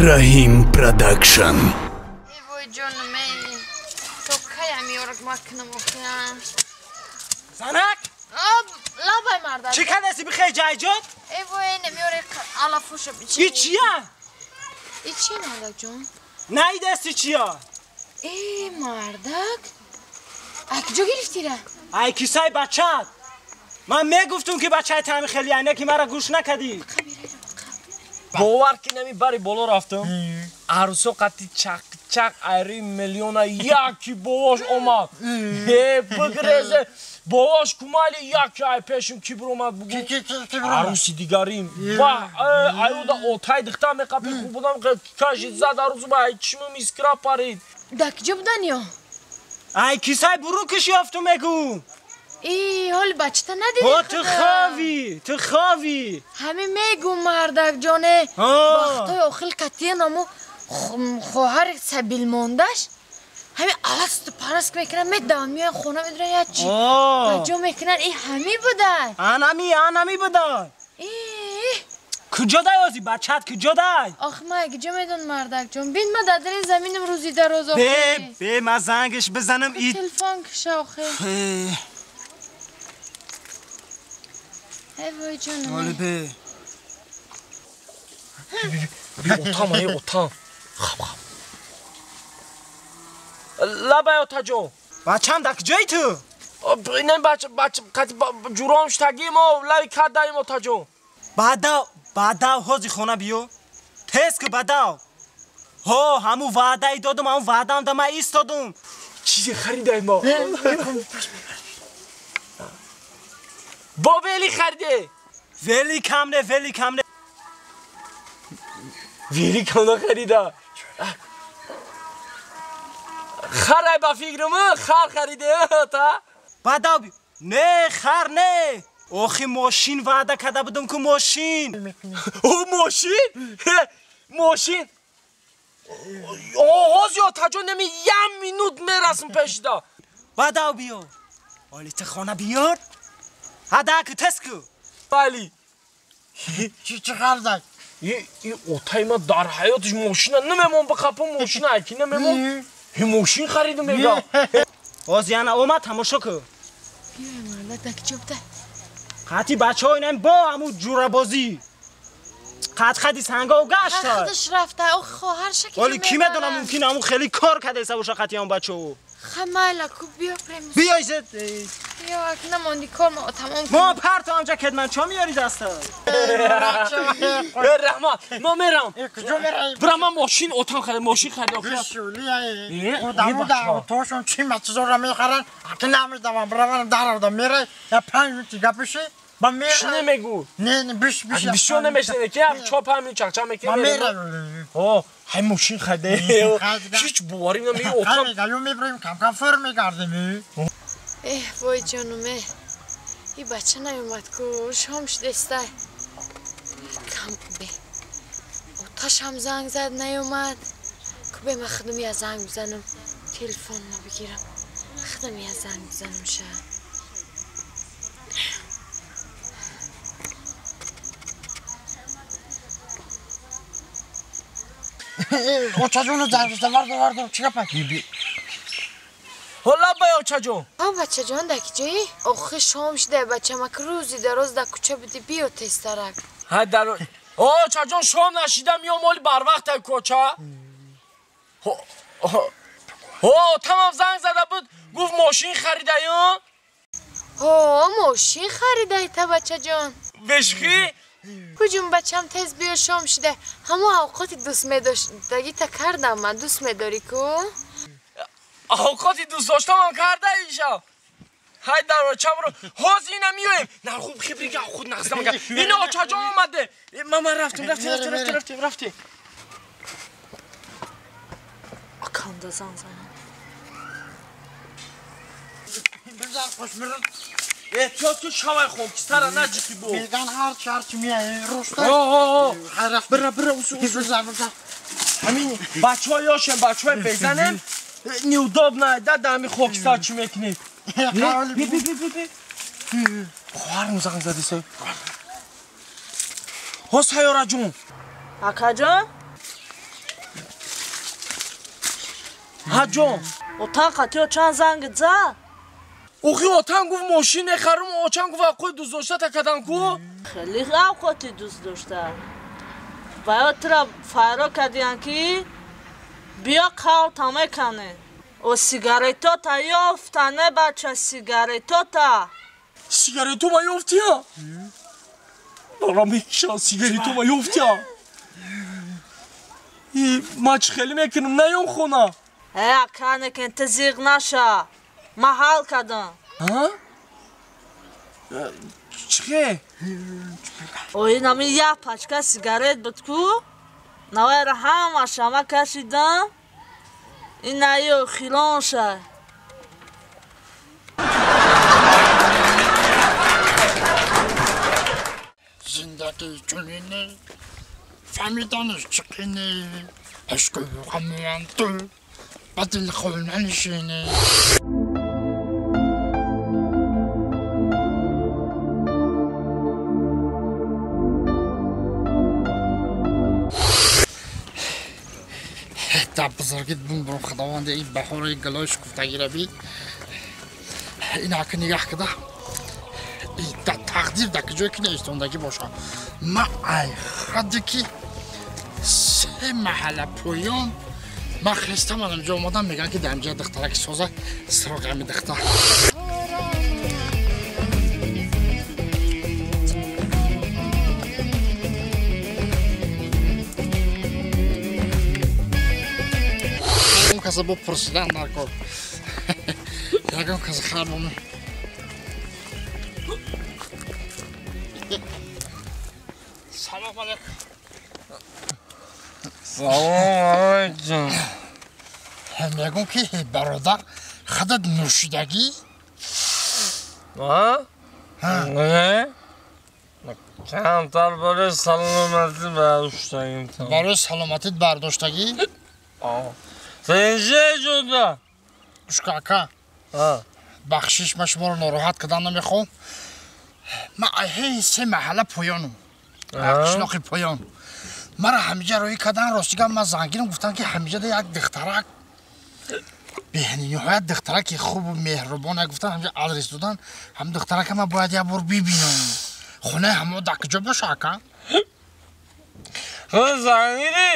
Раҳим Продакшн. Эй вой ҷонум, эй. То кай амиёрак макунам охиран? Занак! Лабай мардак. Чӣ кадаси бихей ҷайҷот? Эй вой, намиёре алафуша бичи. И чия? И чия, мардак ҷон? На и дасти чия? Эй мардак. Ай куҷо гирифтира? Ай кисаи бачат. Ман мегуфтум ки бачаи тами хеле айна ки мара гӯш накадӣ. Бовар ки нами бари боло рафтам. Арӯсо қати чақ-чақ айри миллиона яки бовош омад. Э, бигрезе бовош кумали яки ай пешим ки биромад бугу. Арӯси дигарим. Ва аюда отай дихта меқапи хуб будам кажид зад арӯсу ба ай чимум искра парид. Да куҷо будан ё? Ай кисаи бурукиш ёфтум мегӯ. Эй, ҳоли бачата надидӣ? Ҳо, ту хавӣ, ту хавӣ. Ҳамин мегӯ мардак ҷоне. Вақтҳои охил катиен аму хоҳари сабил мондаш. Ҳамин аласту параст мекунан, медаванд, меоян хона медуран як чи. Баҷо мекунан, эй ҳамин будай. Анами, анами будай. Э. Куҷо дай ози бачат, куҷо дай? Ох, ман куҷо медон мардак ҷон. Бин ма дар дари заминам рӯзи дароз охи. Бе, бе, ма зангиш бизанам и телефон киша охи. Эй вой ҷонум. Оли бе. Би отам, ай отам. Хаб хаб. Лабай отаҷон. Бачам дар куҷои ту? Не бач бач қати ҷуром штагим о лави кадаим отаҷон. Бадав, бадав ҳози хона биё. Тез ку бадав. Ҳо, ҳамун ваъдаи додум, ҳамун ваъдаам да ман истодум. Чизе харидаем мо. Бо вели хариде. Вели кам не, вели кам не. Вели кам нахарида. Харай ба фикрам, хар хариде та. Бадав биё. Не, хар не. Охи мошин ваъда карда будум ку мошин. О, мошин? Мошин? Ҳози отаҷон неми як минут мерасм пешда. Бадав биё. Оли ту хона биёр. Ҳада ку тез ку. Вали. Чӣ харидак? И отай ма дар ҳаётиш мошина намемон бихапам мошина аки намемон. Мошин харидум мега. Ҳози яна омад тамошо ку. Биёй мардак, дар куҷо будай? Қати бачаҳо инам бо ҳамун ҷурабозӣ. Қат қади сангов гашта. Худаш рафта, ох хоҳарша ки. Вале ки медонам мумкин ҳамун хеле кор кардаиста боша қати ҳамун бачаҳо. Хамайла ку биё прем. Биёй зед. Биё ак намонди кор мо тамом. Мо парту ҳамҷа кедман чо меёри даста? Э раҳмат, мо мерам. Куҷо мераи? Бира ман мошин отам харид, мошин харид охир. Бишули одамуда отошон чи мачизора мехаранд, аки намедавам, биравам даравда мерай, я 5 минути гапиши, ба мерай. Чӣ намегӯ? Не, не, биш, биш. Бисёр намешнаве ки чор панҷ минут чақчақ мекунӣ. Ба мерай. Ҳо, ҳай мошин хариде. Ҳеҷ боварӣ намеги отам. Ё мебарем, кам-кам фур мегардем. Эҳ, вой ҷонум, э. И бача наёмад ку, шом шудестай. Кам бе. Оташам занг зад, наёмад. Ку бе ман худам я занг бизанам, телефонма бигирам. Худам я занг бизанам ша. Очаҷону занг зада, варда, варда, чӣ гапа? Ҳо лабай очаҷон. Ҳо бачаҷон, дар куҷоӣ? Охи шом шуда бачам, ак рӯзи дароз дар кӯча будӣ, биё тезтарак. Ҳай дар О, очаҷон шом нашида миём оли барвақт ай кӯча. Ҳо, тамом занг зада буд, гуфт мошин харидаё? Ҳо, мошин харидай та бачаҷон. Бешхӣ? Куҷум бачам тез биё шом шуда. Ҳамон авқоти дӯст медоштагӣ та кардам ман, дӯст медорӣ ку? Авқоти дӯст доштамам карда иша. Ҳай дар очамро ҳозир ина миёем. На хуб хибрига худ нақсам кард. Ина очаҷон омаде. Ман рафтем, рафтем, рафтем, рафтем, рафтем, рафтем. Аканда занг занам. Бизар хуш мирад. Эҳтиёт кун шавай хокистара наҷиқи бо. Меган ҳарчи ҳарчи меяи руста. Ҳо, ҳо, ҳо. Бира, бира, усу, усу. Бизар, бизар. Ҳамин бачаҳо ёшем, бачаҳои безанем. Неудобно, да да ҳамин хокистар чӣ мекунӣ? Би, би, би, би, би. Хоҳарам занг задисай. Ҳо сайёраҷон. Акаҷон? Ҳа ҷон. Отан қатиё чанд занг зад? Охи отан гуфт мошин мехарам, очам гуфт авқоти дӯст дошта такадам ку? Хеле авқоти дӯст дошта. Ва ё тура файро кардиян ки биё қавлта мекане. О сигаретота ёфта, не бача, сигаретота. Сигарето ма ёфтия? Бара мекиша, сигарето ма ёфтия. Ма чӣ хеле мекунам, наём хона. Э, ака, некен, ту зиғ наша. Ма ҳал кардам. Чӣ хе? Ой, нами як пачка сигарет буд ку? Навайра ҳамаша ма кашидам. Ин наё хилон ша. Зиндагӣ чунине, фаҳмиданаш чӣ қине, ишқу ғамуам ту ба дил хона нишине. Та бузургит бумбурум худованде ин баҳори гулои шукуфтагиро бид. Ин ака нигаҳ кида. Тақдир дар куҷое ки неистондагӣ боша. Ма ай хаде ки се маҳалла поён ма хестам анамҷо омадам, мегӯям ки дар инҷа духтараки соза сироғи ҳами духтар. Ягон каса бо пурсидан дар кор. Ягон каса хар бо Салом алейкум. Салом алейкум. Мегӯм ки бародар, худат нӯшидагӣ? А? Не? Камтар барои саломатӣ бардоштагим. Барои саломатит бардоштагӣ? Сенҷе ҷуда? Ушка ака. Бахшиш, ман шуморо нороҳат кардан намехоҳам. Ман ҳей се маҳалла поёнам. Қишлоқи поён. Мара ҳамиҷа роҳӣ кардан, ростига ман зангирам, гуфтам ки ҳамиҷа як духтарак бениҳоят духтараки хубу меҳрубон гуфтан, ҳамиҷа адрес додан, ҳам духтарака ман бояд як бор бибинам. Хонаи ҳамо дар куҷо боша ака? Худ зангирӣ?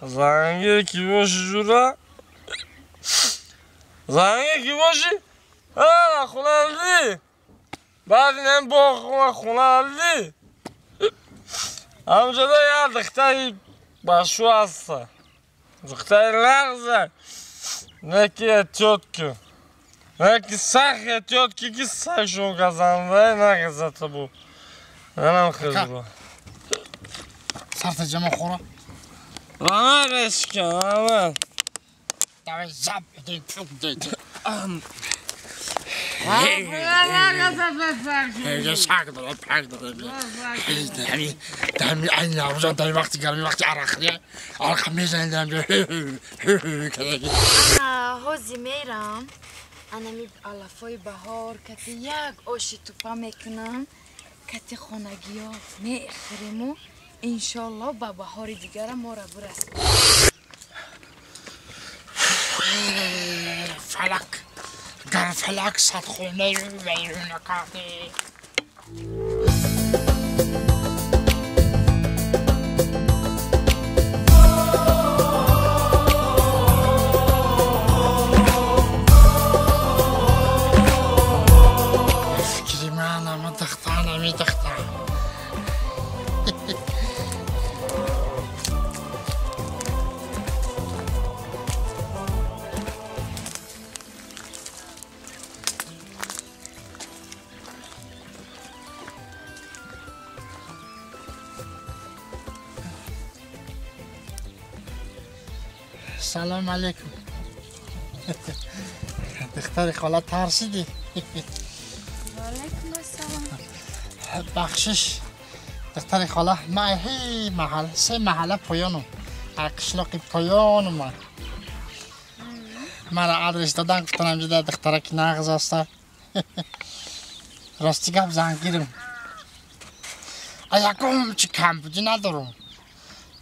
Зангир ки боши ҷура? Зангир ки боши? Хона дидӣ? Баъд инам боғ хона дидӣ? Ҳамҷода як духтари башу ҳаста. Духтари лағза. Не ки эҳтиёт кун. Не ки сахт эҳтиёт ки ки сагшон газанда нагазата бу. Манам хизбу. Сарта ҷама хӯра. Ама решкан, ама. Давай зап, пук дейт. Саг дорад, пак дорад. Ҳами ай наврӯза дар вақти гармӣ, вақти арақхӯрӣ, арақа мезанем дар ҳамҷо. Ана ҳози мерам, анами алафои баҳор кати як оши тупа мекунам, кати хонагиё мехӯрему иншолло ба баҳори дигара мора бурас. Фалак гар фалак садхонаи вайрона кардӣ. Фикри ман ама духтар ами духтар. Салом алейкум. Духтари хола тарсидӣ? Ваалайкум ассалом. Бахшиш духтари хола, ман ҳей маҳал се маҳалла поёнам, қишлоқи поёнам. Ман мара адрес додан, гуфтан ҳамҷода духтараки нағз аста. Рости гап зангирам. Ягон чи камбудӣ надорам.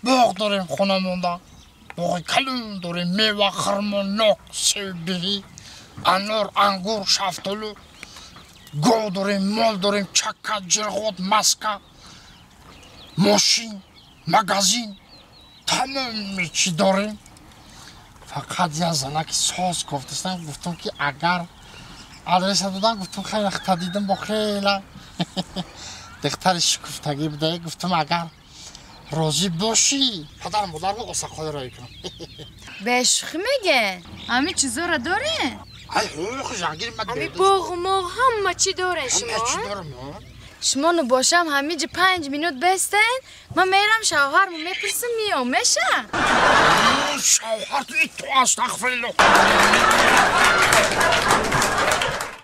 Боғ дорем хона монда. Боғи калон дорем, мева, хурмо, нок, себ, биҳӣ, анор, ангур, шафтолу, гов дорем, мол дорем, чакка, ҷирғот, маска, мошин, магазин, тамоми чӣ дорем. Фақат як занаки соз гуфтастам, гуфтам ки агар адреса додам, гуфтам хеле хата дидам, бо хела духтари шукуфтагӣ буда, гуфтам агар розӣ бошӣ, падару модарро осақоли роӣ кунам. Бешӯхӣ меге? Ҳамин чизоро дорен? Ай ҳо, жангир ма. Ҳами боғу моғ ҳама чӣ дорен шумо? Ҳама чӣ дорам. Шумо ну бошам ҳамиҷи 5 минут бестен, ман мерам шавҳарму мепурсам, миём, меша? Шавҳар ту ито, астағфируллоҳ.